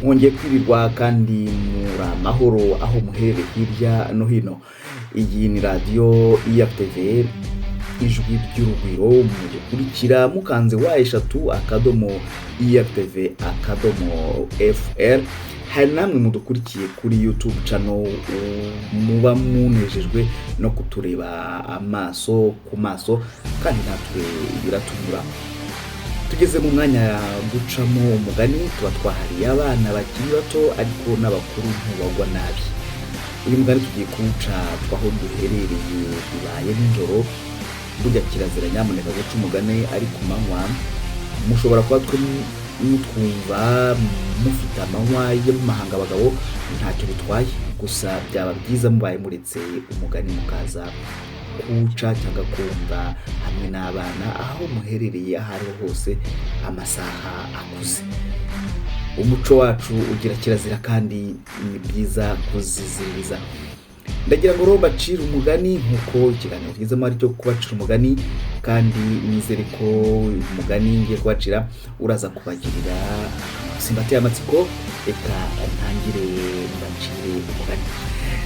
Mwongeye kwirirwa kandi muri amahoro aho muherereye hirya no hino. Iyi ni radiyo IRTV Ijwi ry'Urugwiro, mudukurikira mukanze www.irtv.fr. Hari namwe mudukurikiye kuri YouTube channel, muba munejejwe no kutureba amaso ku maso, kandi natwe biratunyura. Tugeze mu mwanya ducamo umugani tuba twahariye abana bakiri bato, ariko n'abakuru ntibagwa nabi. Uyu mugani tugiye kuwuca twaho duherereye bibaye nijoro. Burya kirazira nyamuneka guca umugani ari ku manywa. Mushobora kuba twe mutwumva mufite amanywa y'amahanga abagabo, ntacyo bitwaye, gusa byaba byiza mubaye muretse umugani mukaza kuwuca cyangwa kumva hamwe n'abana aho muherereye aho ariho hose amasaha akuze. Umuco wacu ugira kirazira kandi ni byiza kuziziririza. Ndagira ngo rero mbacire umugani nk'uko ikiganiro tugezemo ari cyo kubacira umugani, kandi nizere ko umugani ngiye kubacira uraza kubagirira akamaro. Simbateye amatsiko, reka ntangire mbacire umugani.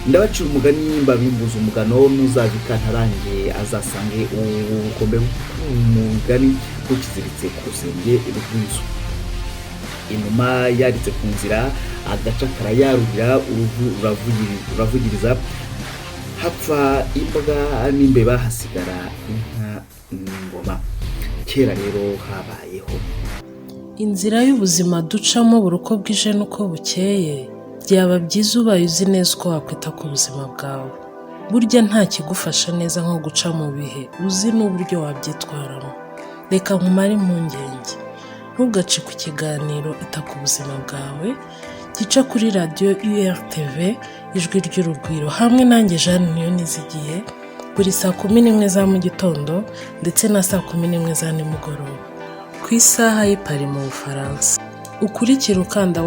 Ndabacira umugani mbabimbuza umugano, n'uzava ikantarange azasange ubukombe bw'umugani bukiziritse ku rusenge rw'inzu. Inuma yaritse ku nzira, agaca karayarurira, uruvu ruravugiriza, hapfa imbwa n'imbeba, hasigara inka n'ingoma. Kera rero habayeho Inzira y'ubuzima ducamo buri uko bwije n'uko bukeye, byaba byiza ubaye uzi neza uko wakwita ku buzima bwawe. Burya nta kigufasha neza nko guca mu bihe uzi n'uburyo wabyitwaramo. Reka nkumare impungenge, ntugacike ikiganiro Ita ku Buzima Bwawe gica kuri radiyo URTV Ijwi ry'Urugwiro hamwe nanjye Jeanne Niyonizigiye, buri saa 11 za mu gitondo ndetse na saa 11 za nimugoroba ku isaha y'i Paris mu Bufaransa. Ukurikire ukanda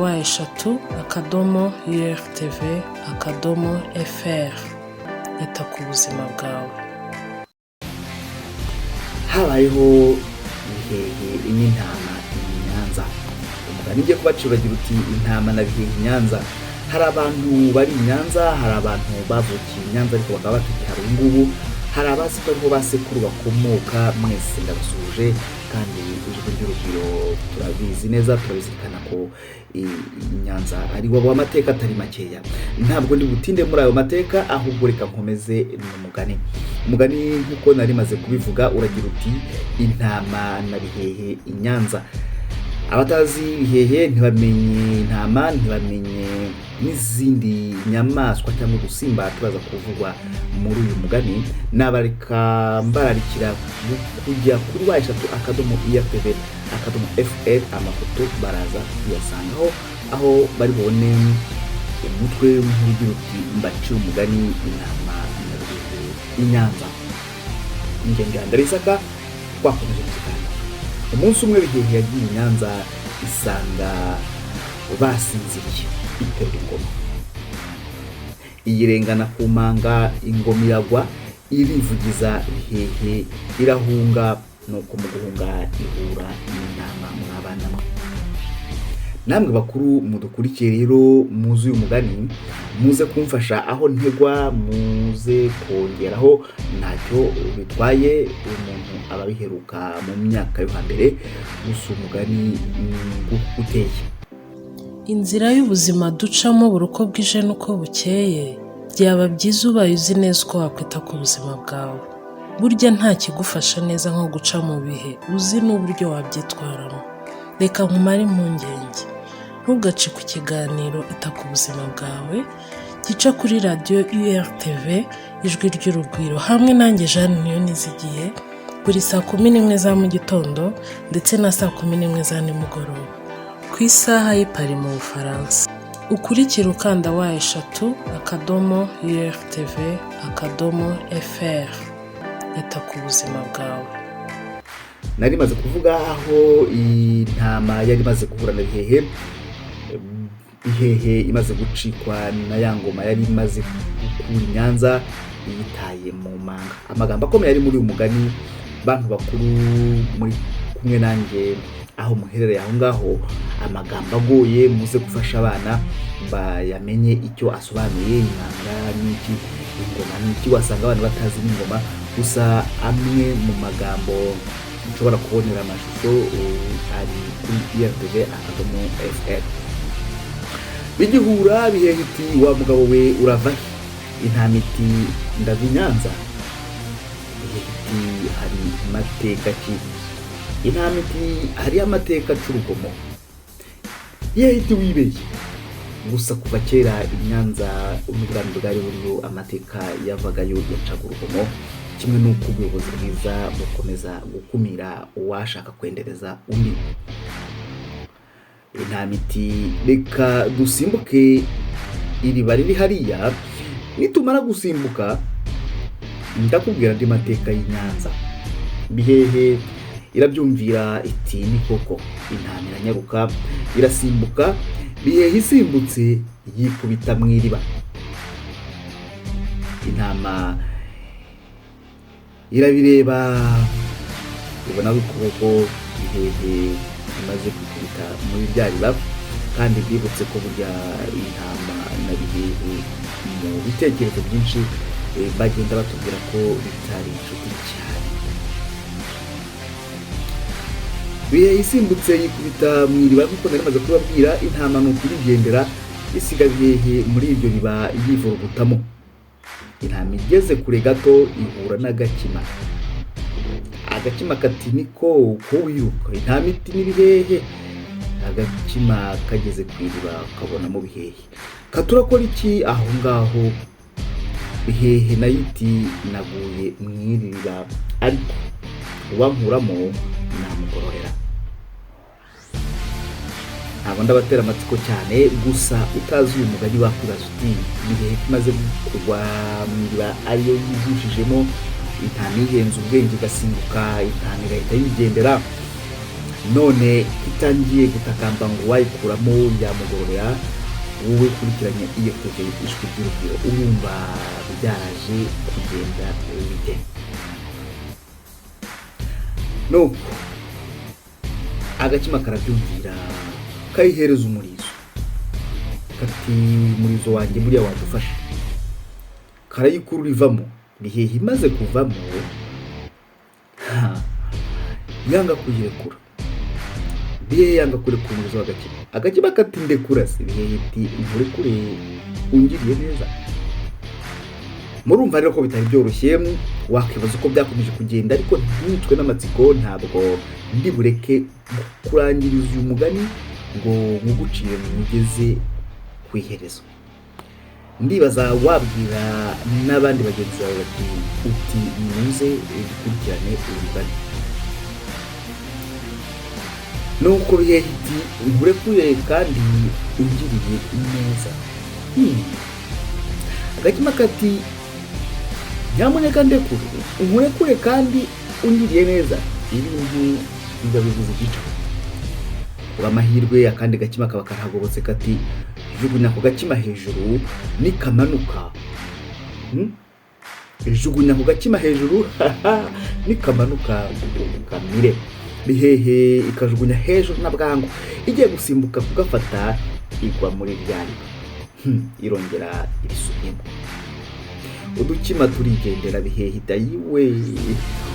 www.urtv.fr. Ita ku buzima bwawe. Habayeho Bihehe n'intama i Nyanza. Umugani ngiye kubacira uragira uti: "Intama na Bihehe i Nyanza." Hari abantu bari i Nyanza, hari abantu bavukiye i Nyanza ariko bakaba batakihari ubu ngubu, hari abazi ko ariho ba sekuru bakomoka. Mwese ndabasuhuje, kandi Ijwi ry'Urugwiro turabizi neza, turabizirikana ko i Nyanza ari wabo w'amateka atari makeya. Ntabwo ndi butinde muri ayo mateka, ahubwo reka nkomeze n'umugani. Umugani nk'uko nari maze kubivuga uragira uti: "Intama na Bihehe i Nyanza." Abatazi Bihehe ntibamenye intama, ntibamenye n'izindi nyamaswa cyangwa udusimba turaza kuvugwa muri uyu mugani, nabareka mbararikira kujya kuri www.irtv.fr, amafoto baraza kuyasangaho, aho bari bubone umutwe w'inkuru ugira uti: "Mbacire umugani, intama na Bihehe i Nyanza." Ingengandarisaka twakomeje mu kiganiro. Umunsi umwe Bihehe yagiye i Nyanza, isanga basinziriye, iterura ingoma iyirengana ku manga, ingoma iragwa irivugiza, Bihehe irahunga. Nuko mu guhunga ihura n'intama. Mwabana mwe namwe bakuru mudukurikiye rero muzi uyu mugani, muze kumfasha aho ntegwa, muze kongeraho, ntacyo bitwaye, umuntu aba abiheruka mu myaka yo hambere. Gusa umugani uteye Inzira y'ubuzima ducamo buri uko bwije n'uko bukeye, byaba byiza ubaye uzi neza uko wakwita ku buzima bwawe. Burya nta kigufasha neza nko guca mu bihe uzi n'uburyo wabyitwaramo. Reka nkumare impungenge, ntugacike ikiganiro Ita ku Buzima Bwawe gica kuri radiyo URTV Ijwi ry'Urugwiro hamwe nanjye Jeanne Niyonizigiye, buri saa 11 za mu gitondo ndetse na saa 11 za nimugoroba ku isaha y'i Paris mu Bufaransa. Ukurikire ukanda www.urtv.fr. Ita ku buzima bwawe. Nari maze kuvuga aho intama yari imaze guhura na Bihehe, Bihehe imaze gucikwa na ya ngoma yari imaze gukura i Nyanza iyitaye mu manga. Amagambo akomeye ari muri uyu mugani, bantu bakuru muri kumwe nanjye. Aho muherereye aho ngaho, amagambo agoye muze gufasha abana bayamenye icyo asobanuye. Inanga n'iki, ingoma n'iki, wasanga abana batazi n'ingoma. Gusa amwe mu magambo nshobora kubonera amashusho ari kuri irtv.fr. Bigihura, Bihehe iti: "Wa mugabo we, urava he?" Intama iti: "Ndava i Nyanza." Bihehe iti: "Hari mateka ki?" Intama iti: "Hariyo amateka aca urugomo." Bihehe iti: "Wibeshye gusa, kuva kera i Nyanza n'ubwami bwari buriyo, amateka yavagayo yacaga urugomo, kimwe n'uko ubuyobozi bwiza bukomeza gukumira uwashaka kwendereza undi." Intama iti: "Reka dusimbuke iriba riri hariya, nitumara gusimbuka ndakubwira andi mateka y'i Nyanza." Bihehe irabyumvira iti: "Ni koko." Intama iranyaruka irasimbuka. Bihehe isimbutse yikubita mu iriba. Intama irabireba, ibona ko ukuboko Bihehe imaze kwikubita muri rya riba. Kandi bibutse ko burya intama na Bihehe mu bitekerezo byinshi bagenda batubwira ko bitari inshuti cyane. Bihehe isimbutse yikubita mu iriba nk'uko nari maze kubabwira. Intama ni ukurigendera, isiga Bihehe muri iryo riba yivurugutamo. Intama igeze kure gato ihura n'agakima. Agakima kati: "Niko ko wiruka?" Intama iti: "N'ibihehe." Agakima kageze ku iriba kabonamo Bihehe, katurakora iki aho ngaho? Bihehe nayo iti: "Naguye mu iri riba, ariko uwankuramo namugororera." Ntabwo ndabatera amatsiko cyane, gusa utazi uyu mugani wakwibaza uti: "Bihehe imaze kugwa mu iriba ariyo yigushijemo, intama ihenze ubwenge igasimbuka, intama igahita yigendera, none itangiye gutakamba ngo wayikuramo yamugororera." Wowe ukurikiranye iyo TV Ijwi ry'Urubyiruko, urumva byaraje kugenda bite? Nuko agakima karabyumvira, kayihereza umurizo, kati: "Murizo wanjye, buriya wadufasha." Karayikurura ivamo. Bihehe imaze kuvamo, ha, yanga kuyirekura. Bihehe yanga kurekura umurizo w'agakima. Agakima kati: "Ndekura se." Bihehe iti: "Nkurekure ungiriye neza." Murumva rero ko bitari byoroshye. Wakwibaza uko byakomeje kugenda, ariko nticwe n'amatsiko, ntabwo ndi bureke kurangiriza uyu mugani ngo nkugucire mugeze ku iherezo. Ndibaza wabwira n'abandi bagenzi bawe bati uti: "Muze dukurikirane uyu mugani." Nuko Bihehe iti: "Nkurekure kandi ungiriye neza." Agakima kati: "Nyamuneka ndekure, nkurekure kandi ungiriye neza." Ibintu biba bibuze igica. Kuba amahirwe, akandi gakima kaba karahagobotse, kati: "Jugunya ako gakima hejuru nikamanuka." Jugunya ako gakima hejuru nikamanuka kamire. Bihehe ikajugunya hejuru na bwangu, igiye gusimbuka kugafata igwa muri rya riba. Irongera irisubiyemo. Udukima turigendera. Bihehe itayiwe: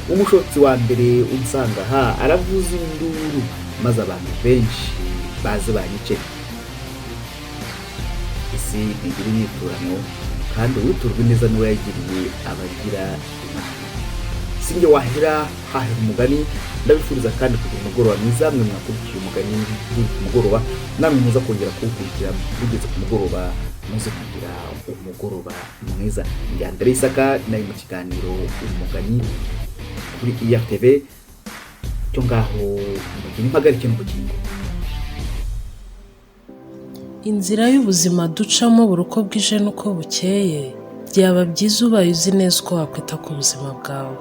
"Umushotsi wa mbere unsanga aha aravuza induru, maze abantu benshi baze banyice." Isi ntigira inyiturano, kandi uwiturwa ineza niwe yagiriye abagira Imana. Sinjye wahera hahera umugani. Ndabifuriza kandi kugira umugoroba mwiza, mwe mwakurikiye umugani uri ku mugoroba, namwe muza kongera kuwukurikira bigeze ku mugoroba, muze kugira umugoroba mwiza. Njye Andre Isaka, nari mu kiganiro Umugani kuri IRTV cyo ngaho mugeni impagarike n'ubugingo. Inzira y'ubuzima ducamo buri uko bwije n'uko bukeye, byaba byiza ubaye uzi neza uko wakwita ku buzima bwawe.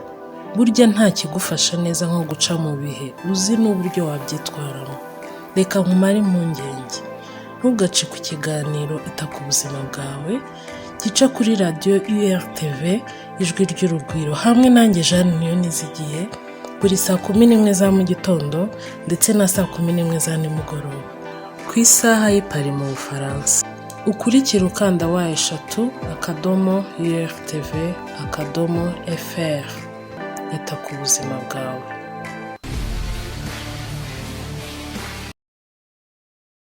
Burya nta kigufasha neza nko guca mu bihe uzi n'uburyo wabyitwaramo. Reka nkumare impungenge, ntugacike ikiganiro Ita ku Buzima Bwawe gica kuri radiyo URTV Ijwi ry'Urugwiro, hamwe nanjye Jeanne Niyonizigiye. Buri saa 11 za mu gitondo ndetse na saa 11 za nimugoroba ku isaha y'i Paris mu Bufaransa. Ukurikire ukanda www.urtv.fr. Ita ku buzima bwawe.